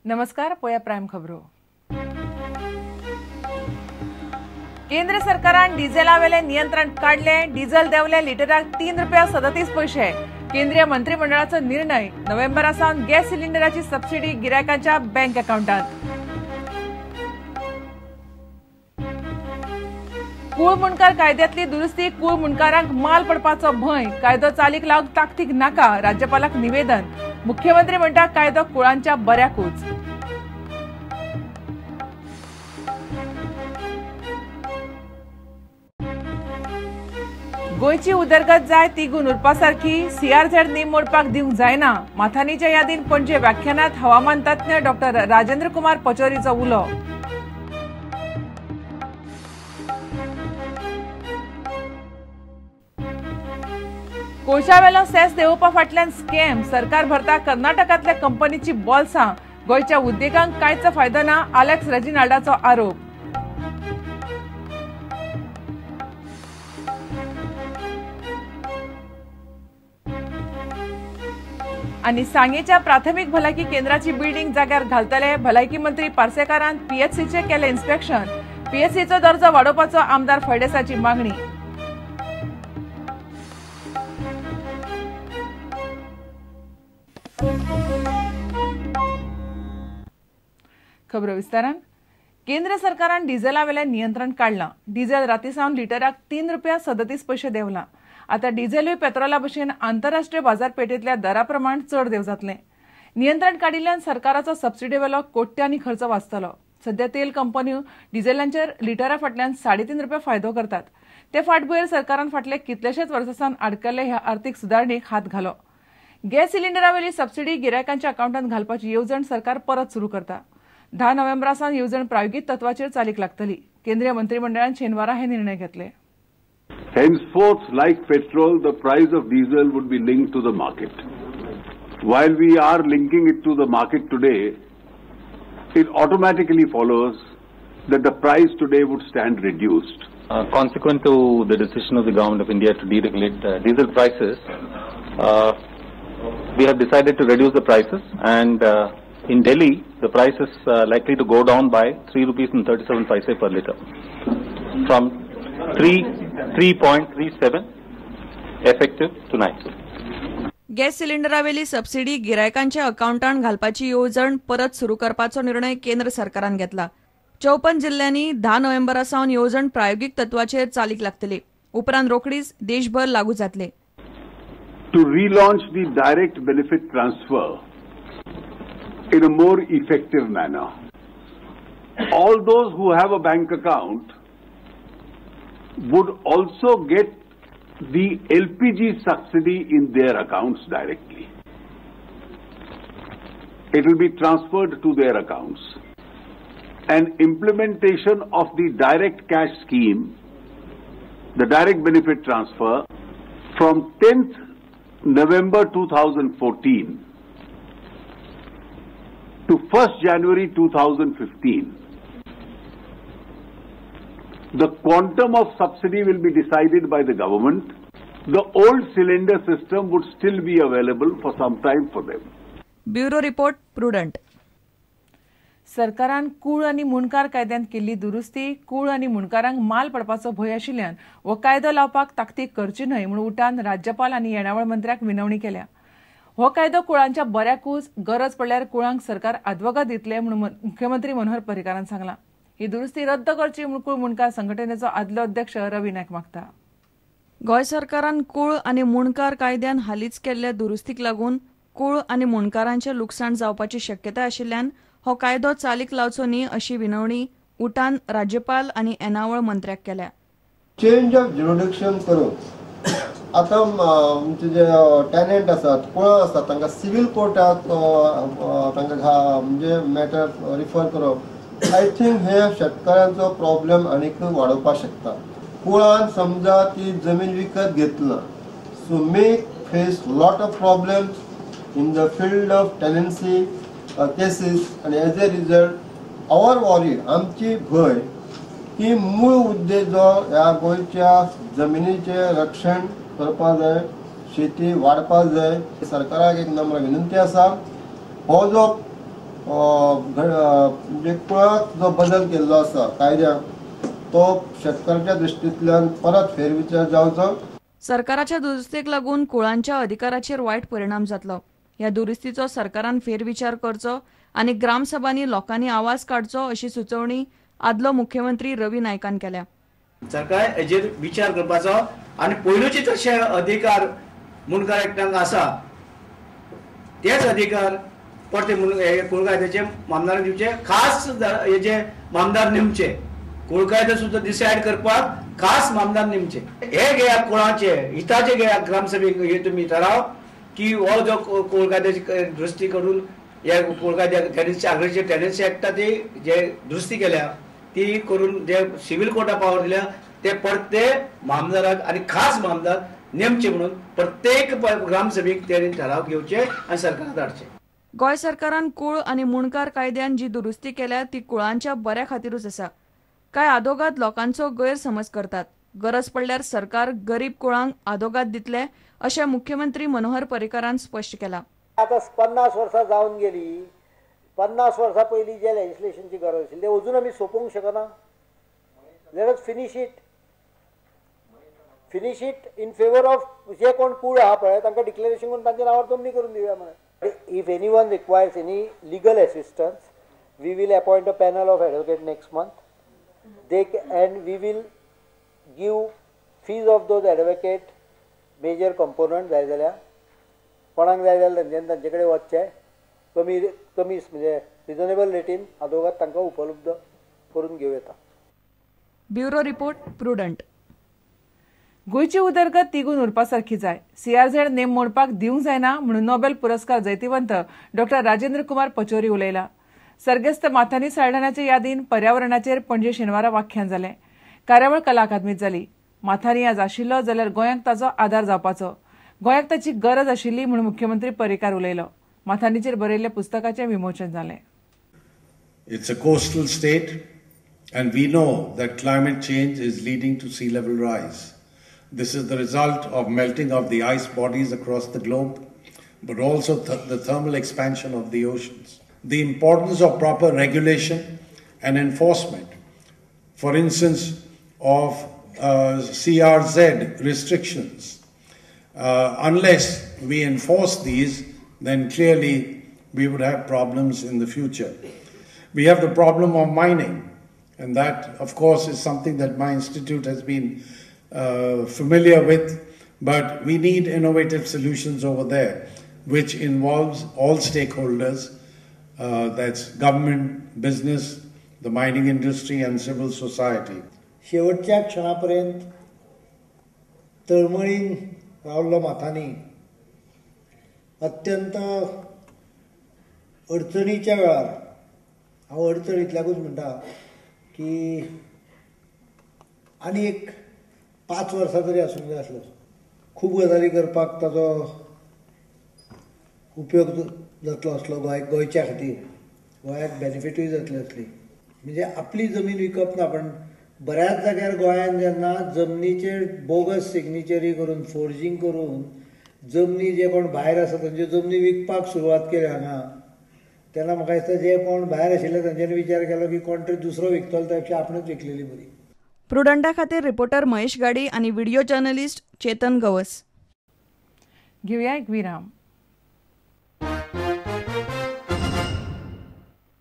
नमस्कार, पोया प्राइम खबरो। केंद्र सरकारान डिझेलावेले नियंत्रण काडले। डिझेल देंवले लिटराक 3.37 रुपये। केंद्रीय मंत्रिमंडळाचो निर्णय। नोव्हेंबरा सावन गॅस सिलिंडराची सबसिडी गिरायकांच्या बँक अकाउंटात। कूळ मुंडकार कायद्यातली दुरुस्ती, कूळ मुंडकारांक माल पडपाचो भंय, कायदो चालीक लावंक ताकतीक नाका, राज्यपालाक निवेदन। मुख्यमंत्री म्हणटा कायदो कुळांच्या बऱ्याकूच। गोंयची उदरगत जाय तिगून उरपा सारकी, सीआरझेड नेम मोडपाक दिवंक जायना, माथानीच्या यादीन पणजे व्याख्यानात हवामान तज्ञ डॉक्टर राजेंद्र कुमार पचौरीचो उलो। कोळशावेलो सेस देंवोवपा फाटल्यान स्कॅम, सरकार भरता कर्नाटकांतल्या कंपनीची बोल्सां, गोंयच्या उद्देगांक कांयच फायदो ना, आलेक्स रेजिनाल्डाचो आरोप। आनी सांगेच्या प्राथमिक भलायकी केंद्राची बिल्डिंग जाग्यार घालतले, भलायकी मंत्री पार्सेकारान पीएचसीचे केले इन्स्पेक्शन, पीएचसीचो दर्जो वाडोवपाचो आमदार फळदेसाची मागणी। खबरो विस्तारान। केंद्र सरकारान डिझेलावेलें नियंत्रण काडलां। डिझेल राती सावन लिटराक 3.37 रुपये देंवलां। आतां डिझेलूय पेट्रोला भशेन आंतरराष्ट्रीय बाजारपेठेंतल्या दरा प्रमाण चड देंव जातलें। नियंत्रण काडिल्ल्यान सरकाराचो सबसिडीवेलो कोट्यांनी खर्च वाचतलो। सध्या तेल कंपन्यो डिझेलांचेर लिटरा फाटल्यान 3.5 रुपये फायदो करतात। ते फाटभुंयेर सरकारान फाटले कितलेशेच वर्सां सावन आडकल्ले ह्या आर्थीक सुदारणेक हात घालो। गॅस सिलिंडरावेली सबसिडी गिरायकांच्या अकाउंटांत घालपाची येवजण सरकार परत सुरू करता। 10 नोव्हेंबरा सावन येवजण प्रायोगीक तत्वाचेर चालीक लागतली। केंद्रीय मंत्रिमंडळान शेनवारा हे निर्णय घेतले। Henceforth, like petrol, the price of diesel would be linked to the market. While we are linking it to the market today, it automatically follows that the price today would stand reduced. Consequent to the decision of the Government of India to deregulate diesel prices, we have decided to reduce the prices, and in Delhi, the price is likely to go down by 3 rupees and 37 paise per litre, from 3.37 effective tonight. Gas सिलिंडरावेली subsidy गिरायकांच्या अकाउंटांत घालपाची येवजण परत सुरू करपाचो निर्णय केंद्र सरकारान घेतला। 54 जिल्ल्यांनी 10 नोव्हेंबरा सावन येवजण प्रायोगीक तत्वाचेर चालीक लागतली। उपरांत रोखडीच देशभर लागू जातले। To relaunch the direct benefit transfer in a more effective manner. All those who have a bank account would also get the LPG subsidy in their accounts directly. It will be transferred to their accounts. And implementation of the direct cash scheme, the direct benefit transfer, from 10th November 2014 to 1st January 2015. The quantum of subsidy will be decided by the government. The old cylinder system would still be available for some time for them. Bureau report, Prudent. सरकारान कूळ आनी मुंडकार कायद्यांत केल्ली दुरुस्ती, कूळ आनी मुंडकारांक माल पडपाचो भंय आशिल्ल्यान हो कायदो लावपाक ताकतीक करची न्हय म्हूण उटान राज्यपाल आनी येणावळ मंत्र्याक विनवणी केल्या। हो कायदो कुळांच्या बऱ्याकूच, गरज पडल्यार कुळांक सरकार आदवोगाद दितले म्हूण मुख्यमंत्री मनोहर पर्रीकारान सांगलां। ही दुरुस्ती रद्द करची म्हूण कूळ मुंडकार संघटनेचो आदलो अध्यक्ष रवी नायक मागता। गोंय सरकारान कूळ आनी मुंडकार कायद्यान हालींच केल्ल्या दुरुस्तीक लागून कूळ आनी मुंडकारांचें लुकसाण जावपाची शक्यताय आशिल्ल्यान हो कायदो चालीक लावचो न्ही अशी विनवणी उटान राज्यपाल आनी येणावळ मंत्र्याक केल्या। चेंज ऑफ ज्युरिडिक्शन करून आतां आमचे जे टॅनंट आसात, कुळां आसात, तांकां सिवील कोर्टाक तांकां म्हणजे मॅटर रिफर करप, I think हे शेतकऱ्यांचो प्रॉब्लेम आनीक वाडोवपाक शकता। कुळान समजा ती जमीन विकत घेतला, so may face lot of problems in the field of tenancy cases, आनी as a result our worry, आमची भंय की मूळ उद्देश जो ह्या गोंयच्या जमिनीचें रक्षण करपा जाय, शेती वाडपा जाय, सरकाराक एक नम्र विनंती आसा, हो जो म्हणजे कुळाक जो बदल केल्लो आसा कायद्याक तो शेतकाराच्या दृश्टींतल्यान परत फेरविचार जावचो. सरकाराच्या दुरुस्तीक लागून कुळांच्या अधिकाराचेर वायट परिणाम जातलो. ह्या दुरुस्तीचो सरकारान फेरविचार करचो आनी ग्रामसभांनी लोकांनी आवाज काडचो अशी सुचोवणी आदलो मुख्यमंत्री रवी नायकान केल्या. सरकार हेजेर विचार करपाचो आनी पयलूचे तशे अधिकार मुंडकार एकट्यांक आसा तेच अधिकार परते कुळ कायद्याचे मामदार दिवचे, खास हेजे मामदार नेमचे, कुळ कायदो सुद्दां डिसायड करपाक खास मामदार नेमचे. हे घेया कुळाचे हिताचे घेया ग्रामसभेक हे तुमी ठराव की हो जो कुळ कायद्याची दुरुस्ती करून ह्या कुळ कायद्या टेनन्सी आग्रेचे टेनन्सी एक्टा ती जे दुरुस्ती केल्या ती करून जे सिव्हिल कोर्टा पावर दिल्या ते परते मामदाराक आनी खास मामदार नेमचे म्हणून प्रत्येक ग्रामसभेक तेणी ठराव घेवचे आनी सरकाराक धाडचे. गोंय सरकारान कुळ आनी मुंडकार कायद्यान जी दुरुस्ती केल्या ती कुळांच्या बऱ्या खातीरूच आसा. कांय आदोगाद लोकांचो गैरसमज करतात. गरज पडल्यार सरकार गरीब कुळांक आदोगाद दितले अशें मुख्यमंत्री मनोहर पर्रीकारान स्पश्ट केलां. आतां 50 वर्सां जावन गेली, 50 वर्सां पयलीं जे लेजिस्लेशनची गरज आशिल्ली तें अजून आमी सोंपोवंक शकना. Let us finish it, finish it in favour of जे कोण कूळ आहा पळय तांकां डिक्लेरेशन करून तांच्या नांवार जमनी करून दिवया म्हणून. If anyone requires any legal assistance we will appoint a panel of advocate next month. They and we will give fees of those advocate major component जाय जाल्यार कोणाक जाय जाल्यार तेंच्यांनी तांचे कडेन वचचें, कमी कमी म्हणजे रिजनेबल रेटीन आदोगाद तांकां उपलब्ध करून घेवं येता. Bureau report, Prudent. गोंयची उदरगत तिगून उरपा सारखी जाय. सीआरझेड नेम मोडपाक दिवंक जायना म्हणून नोबेल पुरस्कार जैतिवंत डॉक्टर राजेंद्र कुमार पचौरी उलयला. सर्गेस्त माथानी साल्ढाणाचे यादीन पर्यावरणाचेर पणजे शेनवारा व्याख्यान जालें. कार्यावळ कला अकादमीत जाली. माथानी आज आशिल्लो जाल्यार गोंयांक ताचो आदार जावपाचो, गोंयाक ताची गरज आशिल्ली म्हणून मुख्यमंत्री पर्रीकार उलयलो. माथानीचेर बरयल्ल्या पुस्तकाचें विमोचन जालें. It's a coastal state and we know that climate change is leading to sea level rise. This is the result of melting of the ice bodies across the globe, but also the thermal expansion of the oceans. The importance of proper regulation and enforcement, for instance, of CRZ restrictions. Unless we enforce these, then clearly we would have problems in the future. We have the problem of mining, and that, of course, is something that my institute has been familiar with, but we need innovative solutions over there, which involves all stakeholders, that's government, business, the mining industry and civil society. शेवटच्या क्षणापर्यंत तळमळीन रावल्लो माथानी अत्यंत अडचणीच्या वेळार, हांव अडचण इतल्याकूच म्हणटा की आनी एक 5 वर्सां तरी आसूंक जाय आसलो, खूब गजाली करपाक ताचो उपयोग जातलो आसलो गोंयच्या खातीर, गोंयाक बेनिफिटूय जातली आसली. म्हणजे आपली जमीन विकप ना, पण बऱ्याच जाग्यार गोंयांत जेन्ना जमनीचेर बोगस सिग्नेचरी करून फोर्जींग करून जमनी जे कोण भायर आसा तांच्यो जमनी विकपाक सुरवात केली हांगा, तेन्ना म्हाका दिसता जे कोण भायर आशिल्ले तांच्यांनी विचार केलो की कोण तरी दुसरो विकतलो त्या पेक्षा आपणूच विकलेली बरी. प्रुडंटा खातीर रिपोर्टर महेश गाडी आनी व्हिडिओ जर्नलिस्ट चेतन गवस. घेवया एक विराम.